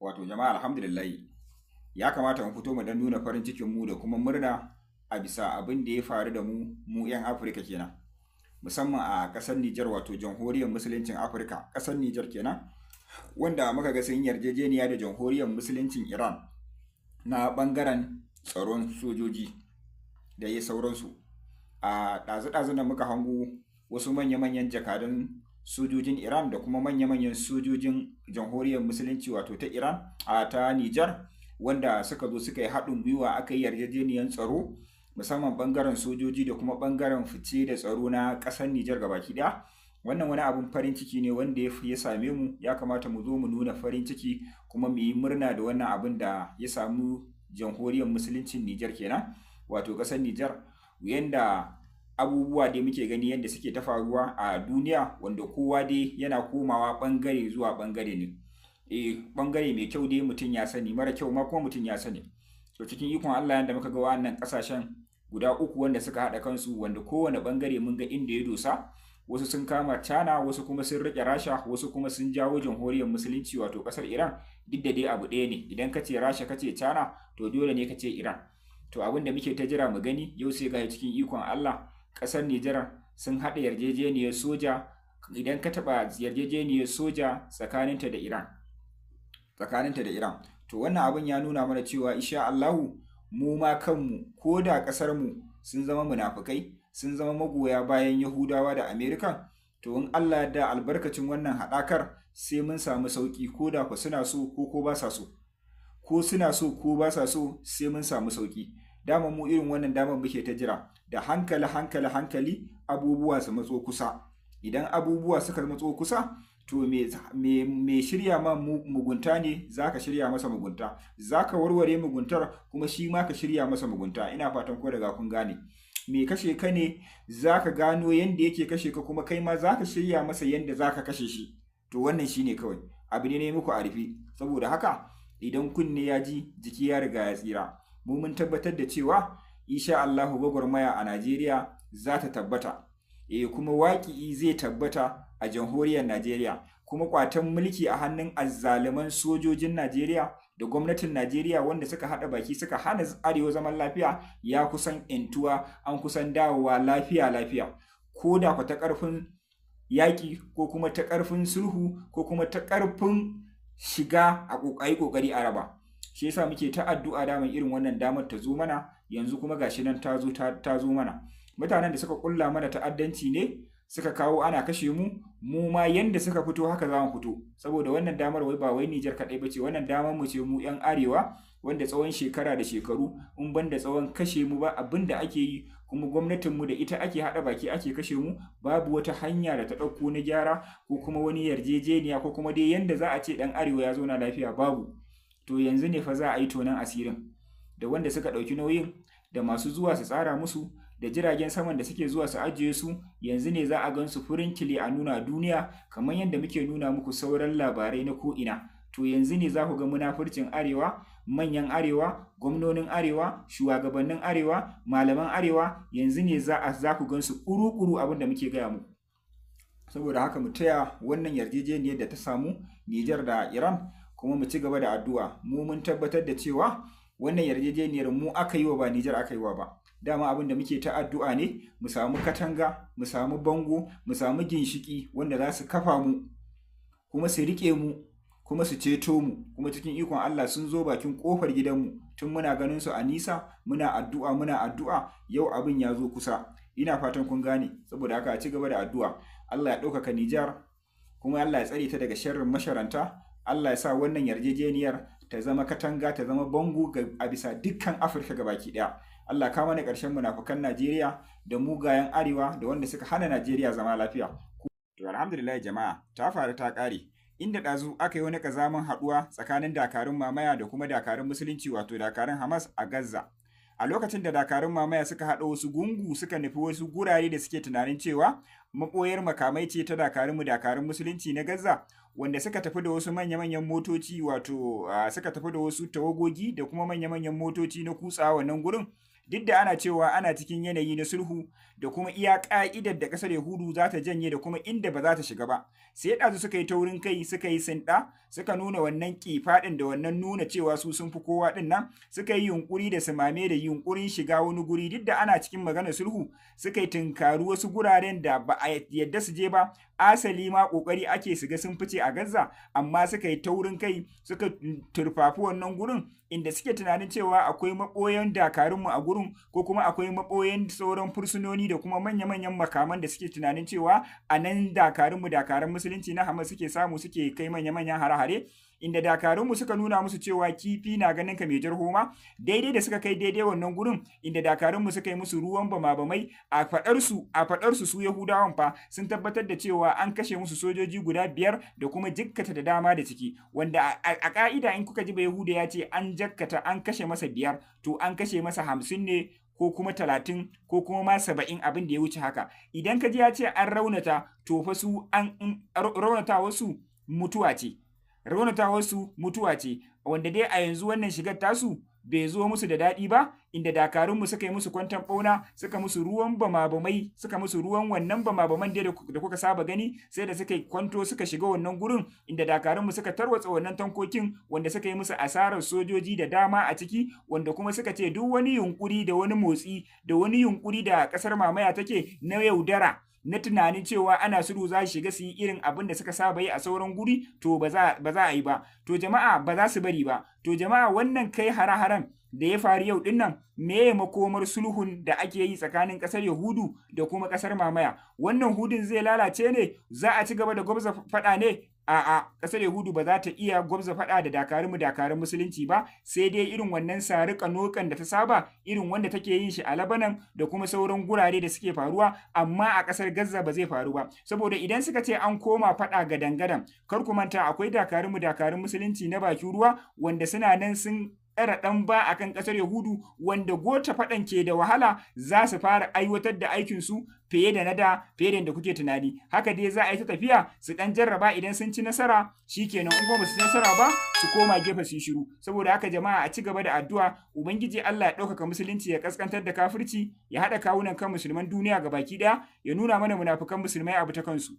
Wato jama'a, alhamdulillah, ya kamata mu fito mu dan nuna farin cikin mu da kuma murna a bisa abin da ya faru da mu, mu 'yan Afirka kenan, musamman a ƙasar Nijar, wato Jamhuriyar Musuluncin Afirka, ƙasar Nijar kenan, wanda muka ga sun yarjejeniya da Jamhuriyar Musuluncin Iran na ɓangaren tsaron sojoji da ya sauransu. A ɗazu-ɗazu da muka hango wasu manya-manyan jakadun sojojin Iran da kuma manya-manyan sojojin Jamhuriyar Musulunci, wato ta Iran, a ta Nijar, wanda suka zo suka yi haɗin gwiwa aka yi yarjejeniyar tsaro, musamman ɓangaren sojoji da kuma ɓangaren fice da tsaro na ƙasar Nijar gabaki ɗaya. Wannan wani abun farin ciki ne wanda ya same mu. Ya kamata mu zo mu nuna farin ciki kuma mu yi murna da wannan abin da ya samu Jamhuriyar Musuluncin Nijar kenan, wato ƙasar Nijar. Yanda abubuwa dai muke gani yadda suke ta faruwa a duniya, wanda kowa dai yana komawa ɓangare zuwa ɓangare ne. Ɓangare mai kyau dai mutum ya sani, mara kyau ma kuma mutum ya sani. To, cikin ikon Allah, yanda muka ga wa'annan ƙasashen guda uku wanda suka haɗa kansu, wanda kowane ɓangare mun ga inda ya dosa, wasu sun kama China, wasu kuma sun riƙe Rasha, wasu kuma sun jawo Jamhuriyar Musulunci, wato ƙasar Iran. Duk da dai abu ɗaya ne, idan ka ce Rasha, ka ce China, to dole ne ka ce Iran. To, abin da muke ta jira mu gani, yau sai ga cikin ikon Allah ƙasar Nijar sun haɗa yarjejeniyar soja, idan ka taɓa yarjejeniyar soja tsakaninta da Iran, tsakaninta da Iran. To, wannan abin ya nuna mana cewa insha Allahu mu ma kanmu, ko da ƙasar mu sun zama munafukai, sun zama magoya bayan Yahudawa da Amerika, to in Allah da albarkacin wannan haɗakar sai mun samu sauƙi, ko da ku suna so ko ba sa so, ko suna so ko ba sa so, sai mun samu sauƙi. Dama mu irin wannan damar muke ta jira, da hankali hankali hankali abubuwa su matso kusa. Idan abubuwa suka matso kusa, to me shirya ma mugunta ne za ka shirya masa mugunta, za ka warware muguntar kuma shi ma ka shirya masa mugunta. Ina fatan ko daga kun gane. Me kashe ka ne za ka gano yanda yake kashe ka, kuma kai ma za ka shirya masa yanda za ka kashe shi. To, wannan shine kawai abu ne muku a rufe. Saboda haka, idan kunne ya ji, jiki ya riga ya tsira. Mu mun tabbatar da cewa insha Allahu gwagwarmaya a Najeriya za ta tabbata, kuma waƙi'i zai tabbata a jamhuriyar Najeriya, kuma kwatan mulki a hannun azzaluman sojojin Najeriya da gwamnatin Najeriya wanda suka haɗa baki suka hana arewa zaman lafiya ya kusan intuwa, an kusan dawowa lafiya lafiya, ko da ku ta ƙarfin yaƙi ko kuma ta ƙarfin sulhu ko kuma ta ƙarfin shiga a ƙoƙari ƙoƙari a raba. Shi yasa muke ta addu'a daman irin wannan damar ta zo mana. Yanzu kuma gashi nan ta zo, ta zo mana. Mutanen da suka kulla mana ta'addanci ne suka kawo ana kashe mu. Mu ma yanda suka fito haka za mu fito, saboda wannan damar wai ba wai Nijar kaɗai ba ce, wannan damar mu ce mu 'yan arewa, wanda tsawon shekara da shekaru, in ban da tsawon kashe mu ba abin da ake yi, kuma gwamnatin mu da ita ake haɗa baki ake kashe mu. Babu wata hanya da ta ɗauko na gyara ko kuma wani yarjejeniya ko kuma dai yanda za a ce ɗan arewa ya zauna lafiya, babu. To, yanzu ne fa za a yi tonon asirin da wanda suka ɗauki nauyin, da masu zuwa su tsara musu, da jiragen saman da suke zuwa su ajiye su. Yanzu ne za a gan su furinkili a nuna duniya, kamar yadda muke nuna muku sauran labarai na ko'ina. To, yanzu ne za ku ga munafurcin arewa, manyan arewa, gwamnonin arewa, shugabannin arewa, malaman arewa. Yanzu ne za ku gan su ƙuru-ƙuru abin da muke gaya muku. Saboda haka, mu taya wannan yarjejeniyar da ta samu Nijar da Iran, kuma mu ci gaba da addu'a. Mu mun tabbatar da cewa wannan yarjejeniyar mu aka yi wa, ba Nijar aka yi wa ba. Dama abin da muke ta addu'a ne, mu samu katanga, mu samu bango, mu samu ginshiki wanda za su kafa mu kuma su riƙe mu kuma su ceto mu. Kuma cikin ikon Allah sun zo bakin kofar gidanmu. Tun muna ganin su a nisa, muna addu'a, muna addu'a, yau abin ya zo kusa. Ina fatan kun gane. Saboda haka, a ci gaba da addu'a. Allah ya ɗaukaka Nijar, kuma Allah ya tsare ta daga sharrin masharanta. Allah ya sa wannan yarjejeniyar ta zama katanga, ta zama bango a bisa dukkan Afirka gabaki ɗaya. Allah ka mana ƙarshen munafukan Najeriya da mugayen arewa da wanda suka hana Najeriya zama lafiya. To, alhamdulillah jama'a, ta faru ta ƙare. Inda ɗazu aka yi wani ƙazamin haɗuwa tsakanin dakarun mamaya da kuma dakarun musulunci, wato dakarun Hamas a Gaza. A lokacin da dakarun mamaya suka haɗa wasu gungu suka nufi wasu gurare da suke tunanin cewa maɓoyar makamai ce ta dakarunmu, dakarun musulunci na Gaza, wanda suka tafi da wasu manya-manyan motoci, wato suka tafi da wasu tawagogi da kuma manya-manyan motoci na kutsa wannan gurin. Duk da ana cewa ana cikin yanayi na sulhu da kuma iya ƙa'idar da ƙasar Yahudu za ta janye da kuma inda ba za ta shiga ba. Sai ɗazu suka yi taurin kai, suka yi sinɗa, suka nuna wannan kifaɗin da wannan nuna cewa su sun fi kowa ɗin nan, suka yi yunƙuri da simame da yunƙurin shiga wani guri. Duk da ana cikin maganar sulhu, suka yi tunkaru wasu guraren da ba a yadda su je ba. Asali ma ƙoƙari ake su ga sun fice a Gaza, amma suka yi taurin kai, suka turfafi wannan gurin inda suke tunanin cewa akwai maɓoyan dakarunmu a gurin, ko kuma akwai maɓoyan sauran fursunoni da kuma manya-manyan makaman da suke tunanin cewa a nan dakarunmu, dakarun musulunci na Hamas, suke samu suke kai manya-manyan hare-hare, inda dakarunmu suka nuna musu cewa kifi na ganin ka mai jar homa. Daidai da suka kai daidai wannan gurin inda dakarunmu suka yi musu ruwan bama-bamai, a faɗarsu su Yahudawan fa sun tabbatar da cewa an kashe musu sojoji guda 5 da kuma jikkata da dama da ciki, wanda a ka'ida in kuka ji ba Yahuda ya ce an jakkata, an kashe masa 5, to an kashe masa 50 ne ko kuma 30 ko kuma ma 70, abin da ya wuce haka. Idan ka ji ya ce an raunata, to fa su an raunata wasu mutuwa ce, raunata wasu mutuwa ce. Wanda dai a yanzu wannan shigar tasu bai zo musu da daɗi ba, inda dakarunmu suka yi musu kwantan ɓauna, suka musu ruwan bama-bamai, suka musu ruwan wannan bama-baman dai da kuka saba gani. Sai da suka yi kwanto suka shiga wannan gurin inda dakarunmu suka tarwatsa wannan tankokin, wanda suka yi musu asarar sojoji da dama a ciki, wanda kuma suka ce duk wani yunkuri da wani motsi da wani yunkuri da ƙasar mamaya take na yaudara, na tunanin cewa ana sulhu za su shiga su yi irin abin da suka saba yi a sauran guri, to ba za a yi ba. To jama'a, ba za su bari ba. To jama'a, wannan kai hare-haren da ya faru yau din nan, meye makomar sulhun da ake yi tsakanin kasar Yahudu da kuma kasar mamaya? Wannan hudun zai lalace ne? Za a ci gaba da gwabza faɗa ne? A'a, kasar Yahudu ba za ta iya gwabza faɗa da dakarunmu, dakarun musulunci ba, sai dai irin wannan sarika nokan da ta saba, irin wanda take yin shi a Labanan da kuma sauran gurare da suke faruwa, amma a kasar Gaza ba zai faru ba. Saboda idan suka ce an koma faɗa gadan-gadan, kar ku manta akwai dakarunmu, dakarun musulunci na bakin ruwa, wanda suna nan sun tsara ɗan ba a kan ƙasar Yahudu, wanda gota faɗan ke da wahala za su fara aiwatar da aikinsu fiye da na da, fiye da kuke tunani. Haka dai za a yi ta tafiya, su ɗan jarraba, idan sun ci nasara shikenan, in kuma ba su ci nasara ba, su koma gefe su yi shiru. Saboda haka jama'a, a ci gaba da addu'a, Ubangiji Allah ya ɗaukaka musulunci, ya kaskantar da kafirci, ya haɗa kawunan kan musulman duniya gabaki ɗaya, ya nuna mana munafukan musulmai abu ta kansu.